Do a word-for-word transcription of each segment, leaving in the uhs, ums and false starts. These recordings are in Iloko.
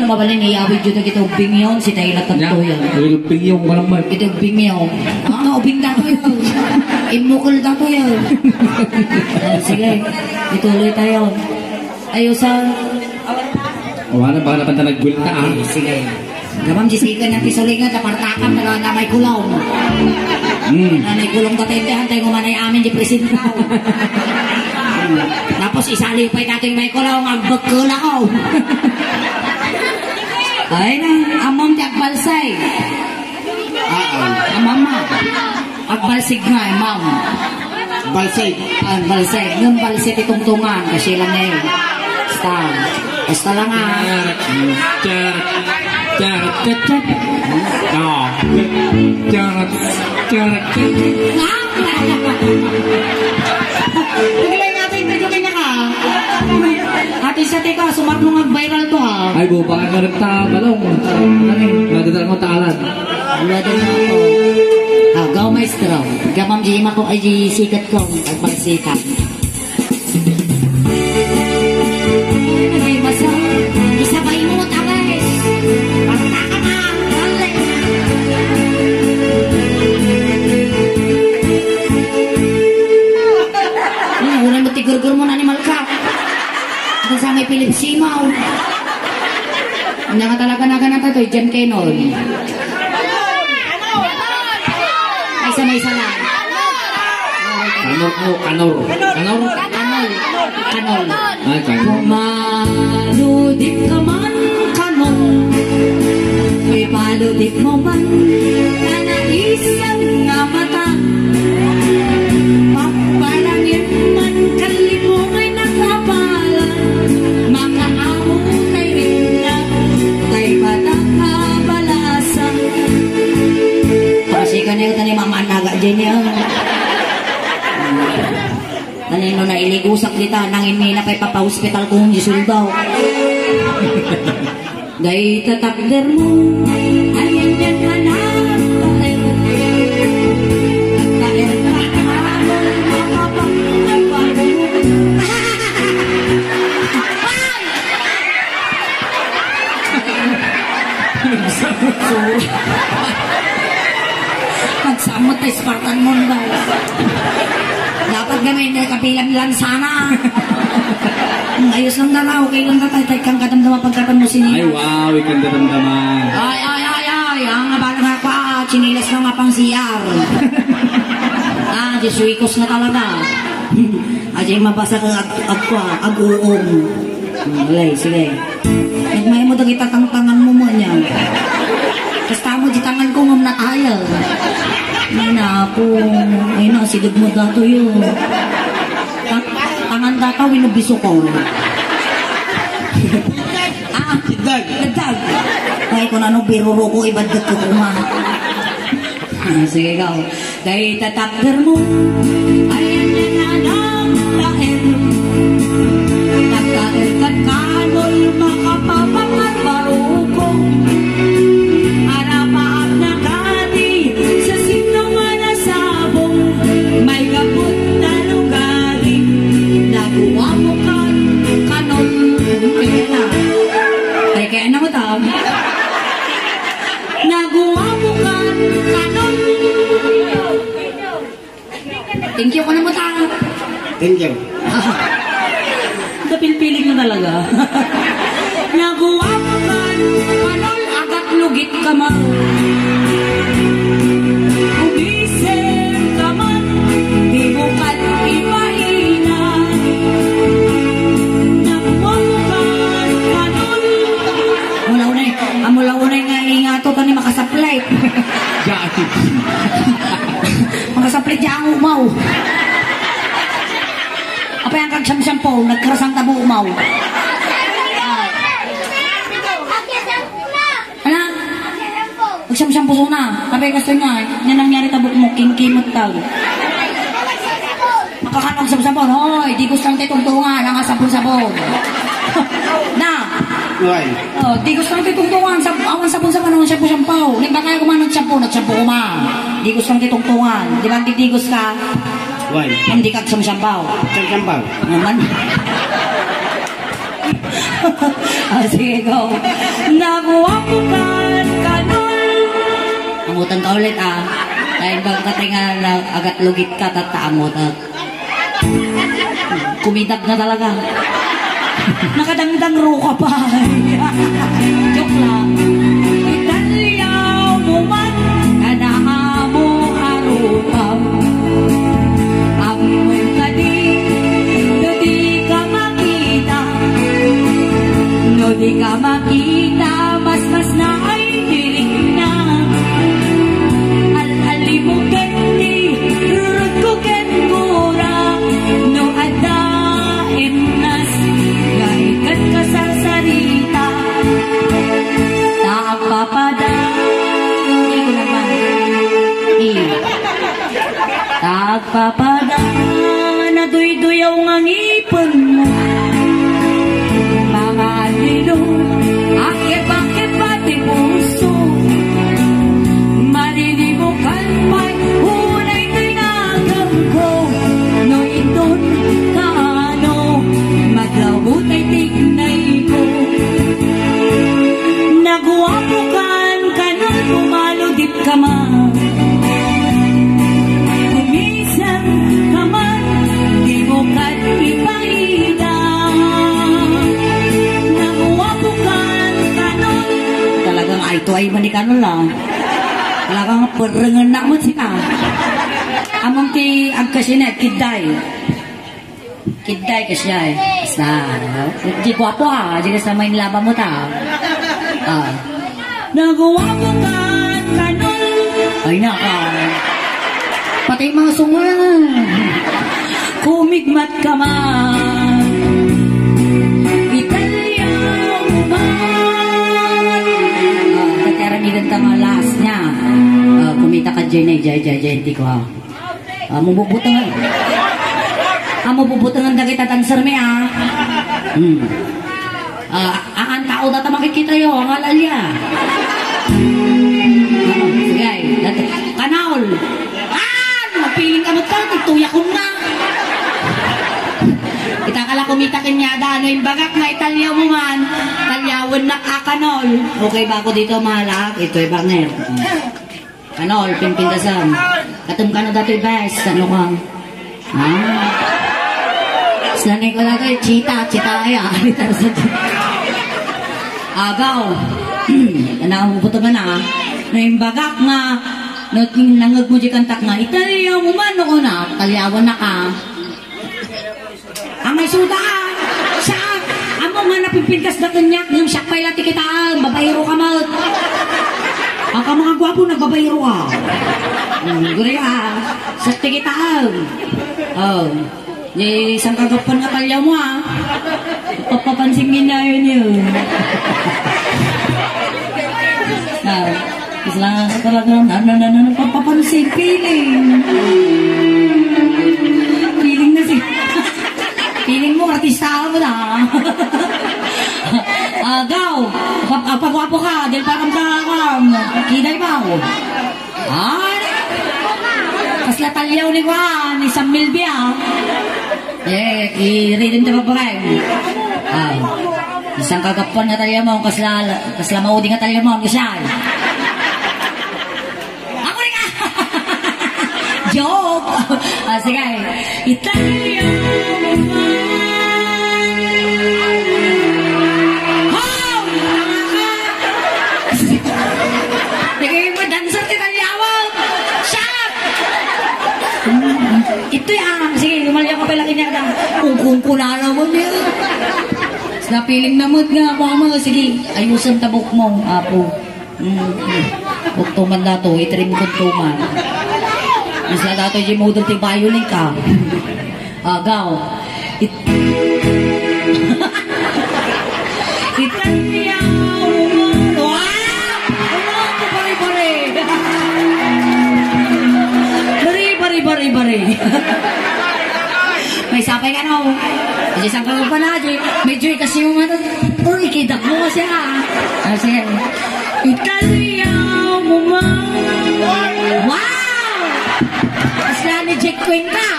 Mabalin, iyawid yu dagiti ubbing yon, sitayo na tanto yan. Dagiti ubbing yon, walang man. Iti ubbing yon. Ah, ubbing dato yan. Immukol dato yan. Ah, sige, ituloy tayo. Ayusan. Wala, baka naman ta nagbuelta, ah. Okay, sige. Gamam, di sige na pisulingan, napartakam, na, na may kulong. Hmm. Na may kulong ka, tente, antay mo manay amin, di presinta. Tapos isali pa yung dating may kulong, ang bakul ako. Ay na, amam di agbalsay. Ah, ah. Amam, ma. Agbalsig nga, eh, ma'am. Balsig. Ah, balsig. Yung balsig itungtungan, kasi lang eh. Basta. Basta lang, ah. Charot. Charot. Charot. Charot. Ah. Charot. Charot. Nga? Sige lang, ate, interview kanya ka. Ate, sa tika, sumarno nga viral to, ha? Ay, buba, ano rin ta, balong. Ano eh, nagdadala mo, taalan. Wala din ako. Ah, go, maestro. Gamam di ima ko, ay, di sikat ko. Agpagsikat. Ay, basa. Isabay mo, tangis. Basta ka na. Dali. Ano, wala mo tigurgur mo na ni Malka. Ito sa may Philip Simaw. Anya nga talaga na ganata to, John Cannon. Ay, sa may sala. Kanor, no, kanor. Kanor? Kanol. Kanol. Ay, kanor. Kumaludip ka man, kanol. May paludip mo man, kanaisan nga mata. Papalangin man, kalipungay nakapala. Makaamong kay Rina, kay bata kabalasan. Kasi kanil tani mamanaga dyan yan. Kanino na iligusak dita, nangin mi na pay papahospital kung di suldaw. Dayta takder mo, ayan yan, anak, takder. Takder ka, anak, mapapakita pa mo. Nagsamot, Spartan mo, guys. Dapat kami hindi kabilang lang sana. Ang ayos lang na raw, okay lang na tayo, tayo kang kadamdama pagkatan mo sinina. Ay, wow, ikang kadamdama. Ay, ay, ay, ay, ang abala nga pa, chinilas na nga pang C R. Ah, Jesuicos nga talaga. Ajay mabasa ka ag-, ag-, ag-uong. Hmm, alay, sige. Nagmay mo dagita tangtangan mo mo niya. Basta mo di tangan ko, ngam na tayo. Ay, naku. Ay, na, sigod mo dato yun. Tang-, tangan data, wino biso ko. Ah, Dag. Dag. Ay, kung ano, biruro ko, ibadget ko kuma. Ah, sige, ikaw. Dayta takder mo, ayan yan nga nagtaer. Nagtaer kan kanol, makapapangat barukong. Arapaap na kani, sa sino nga nasabong, may gapot na lugari, naguwa mo kan kanol. Kaya na. Ay, kaya na mo, Tom. Naguwa mo kan kanol. Thank you ko na mo ta. Thank you. Napilpiling mo talaga. Naguwa mo kan kanol, agat lugit ka man. Umisip ka man, di mo kan ipainan. Naguwa mo kan kanol. Wala ko na eh. Amo la unay nga ingato tani makasaplit. Gati. Makasaplit ya ang umaw. Apay ang kagsamsampo, nagkarasang tabo umaw. Ana? Magsamsampo suna. Apay kastoy nga, nga nangyari tabok mo, kingkimot tag. Makakano ang sabsabon? Hoy, di gusto lang ti tungtungan, ang sabon-sabon. Na. Hoy. Oh, di gusto lang ti tungtungan, sab-, awan sabon-sabon, ang shampoo-shampoo. Limba kayo kuman, nagsampo, nagsampo kuma. Di gusto lang ti tungtungan. Di ba, di, di gusto ka? Hoy. Hindi ka samsambaw. Samsambaw. Naman. Ah, sige, go. Naguwapo kan kanol. Amutan ka ulit, ah. Kaya bang katay nga na-, agatlugit ka, tata, amutan. Kumitab na talaga. Nakadangdang ro ka pa. Joke lang. Italyaw mo man, kada amo a rukam. Ammoy kadi, no di ka makita. No di ka makita, mas mas na ay dirigna. Al-alimok ken ni, rurutko ken gura. No adda emnas, gaikan kasarsarita. Ta agpapada, ikaw naman. Eh. Tagpapada, naduyduyaw nga ngipenmo. Mga anino, akep-akep ti puso. Marinimo kalpay, unay ti nagemko. No iton kaano, maglawutay ti ignayko. Naguapo kan kanol, pumaludit ka man. Kumisan ka man, di mo kad ipaida. Naguapo kan kanol. Talagang ay to ay man ni kanol, ah. Talagang perrengen na mo sika. Among ti agkasina, kiday. Kiday ka siya eh. Basta, di guwapo ha. Di ka sa main laba mo ta. Ah. Naguwapo ka, kanol. Ay, naka. Pati mga sunga. Kumigmat ka man. Italya mo man. Ah, pati aramigan ka nga last niya. Ah, kumita ka dyan eh, dyan, dyan, dyan, di ko ah. Ah, mabubutangan. Ah, mabubutangan dagita dancer mi, ah. Hmm. Ah, aan tao data makikita yo, ang alalya. Ah, sige, dati. Kanaol. Ah, magpiling ka mo to, tituyakon na. Kita ka lang kumita kanya da, ano yung bagak na italyaw mo man. Talyawan na akanol. Okay ba ako dito, mahalak? Ito yung banger. Ano, pimpintasan. Katum ka na dati, bes. Ano ka? Ah. Sanay ko lagi, chita, chita, ay, ah. Agaw. Ano, buto ka na, ah. Naimbagak nga, no, nangag mo di kantak nga, italyaw mo man, no, na, talyawan na ka. Ang may suda, ah. Siya, amo nga napimpintas na kanya, yung siya pala tikitaan, babaero ka mo. Ang ka mga gwapo, nagbabaero ka. Hmm, guri, ah. Sa tikitaan. Oh. Di, isang kagapan nga talya mo, ah. Papapansin nga na yun yun. Ah. Isla talaga, ano, ano, ano, papapansin, feeling. Feeling na si, feeling mo, artista mo na. Agaw, pag, ah, pagwapo ka, dahil parang ka, um, kiday pa ako. Ah, kasla talyaw ni Juan, ni San Milvia. Eh, i-reading the program. Ah, isang kagapuan nga tayo mo, kasla, kasla maudi nga tayo mo, kasla. Ako rin ka! Joke! Ah, sige. Italia. Hoy! Tanga ka! Sige mo, dancer ti Italiawa! Shut up! Ito yan. Sige, lumalya ka pala kanya ka. Kung kung kunana mo niya. Napiling na mood nga, mama. Sige, ayusan tabok mo, apo. Mm. Uktuman dato, itrim ko tuman. Isla dato, di model ti violin ka. Agaw. It-, Italiaw mo. Wow! Ano ako, pare-pare? Pare, pare, pare, pare. May sapay ka, no? Kasi isang kagawad pa na, di, medyo ikasi mo nga to. Uy, kidak mo kasi, ah. Ah, sige. Italiaw mo man. Wow! Mas na ni Jack Queen ka.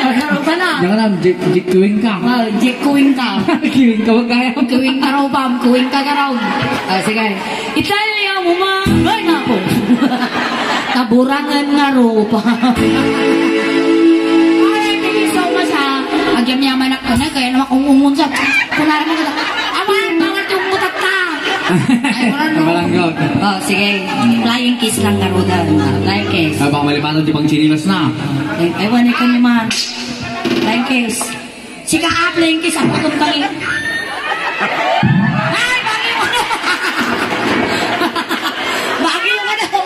Garupam na. Diak alam, Jack, Jack Queen ka. Ah, Jack Queen ka. Queen ka ba kaya? Queen ka raw, pam. Queen ka, ka raw. Ah, sige. Italia mo man. Ay, nako. Taburangan nga rupa. Ay, thank you so much, ha. Agyam-yaman ako na, kaya naman kung umunsa. Kunara mo ka. Awan, bawal yung mutat ka. Ay, wala, no. Malanggaw. Oh, sige. Flying kiss lang, karudan. Flying kiss. Ah, baka malipanon di pang chinilas na. Ay, ewan, ikaw naman. Flying kiss. Sika, ah, flying kiss. Ako itong tangi. Ay, bagay mo. Bagay mo daw.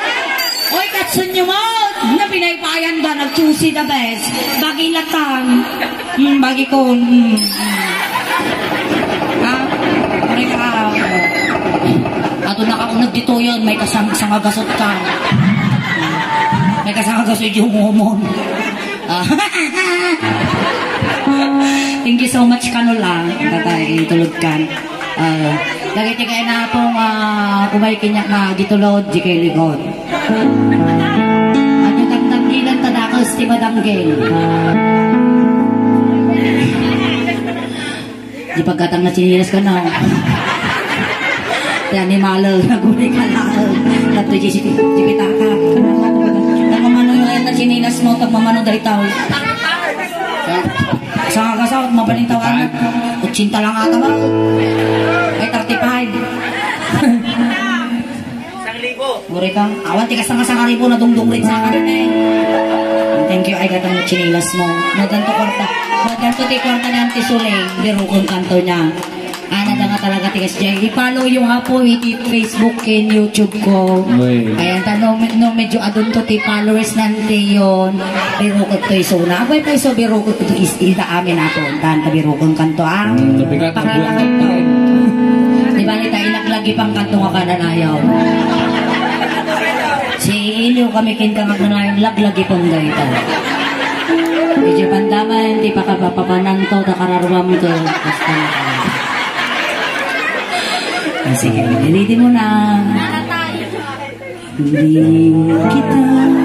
Oy, katsun nyo mo. Na pinaypayan da, nag-choosy the best. Bagay latan. Hmm, bagay ko. Hmm, hmm. Ha? Pare ka. Ato nakaunag dito yun, may kasang-, sangagasot ka. May kasangagasot yung umon. Ah. Thank you so much, Kanol, ah. Tatay, tulog kan. Ah, dagiti kayatna pong, ah, umay kaniak nga agitulod, di kay ligon. At yung tagtanggilan, tadakas, ti madanggil. Di pagkatang na chinilas ka na. Ti animal, naguli ka na. Tato, di si, di pitaka. Tagmamano yung ayan na chinilas mo, tagmamano dahil tao. Sa nga kasawat, mabaling tawanan. Otsinta lang ata ba? Ay, thirty-five. Isang libo. Muri ka. Awan, ti kasang-kasang a ribo na dungdung rin sa akin eh. Thank you, ay, gatang chinilas mo. Maganto kwarta. Maganto ti kwarta ni Auntie Sule. Birukon kanto niya. Ana da nga talaga ti kasdiay. I-follow yung apo iti Facebook ken YouTube ko. Uy. Ayan, ta no, no medyo adunto ti followers nan ti yon. Birukot to isuna. Apoy pa iso birukot to is ida amin apo. Dan ta birukon kanto, ah. Mm, tabi ka, Pakalakan tabi ka. To. Di ba, nita ilaglagi pang kanto nga kananayaw. Si Ilio kami kin kamagnanayaw, laglagi pang dayta. Medyo pandaman, ti pakapapapanan to, ta kararuam to. Basta. Ah, sige, ready mo na. Hindi kita makalimutan.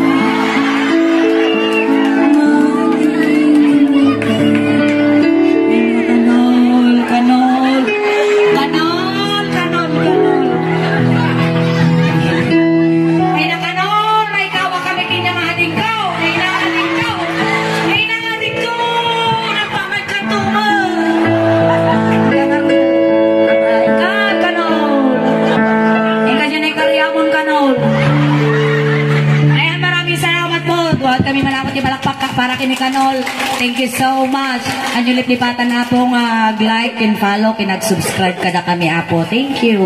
Kanol, kanol. Kanol, kanol, kanol. Ay, na kanol, ay, kawa kami kinamahating ko. Ay, na, ay, na, ay, na, ay, na, ay, na, ay, na, Kanol! Ka, Kanol! Ika dyan ay karyamon, Kanol! Ayan, maraming salamat po. Buhat kami manamot ni Balakpak ka para kini Kanol. Thank you so much. Anyo lipatan na po nga like and follow, kinag-subscribe kada kami, apo. Thank you.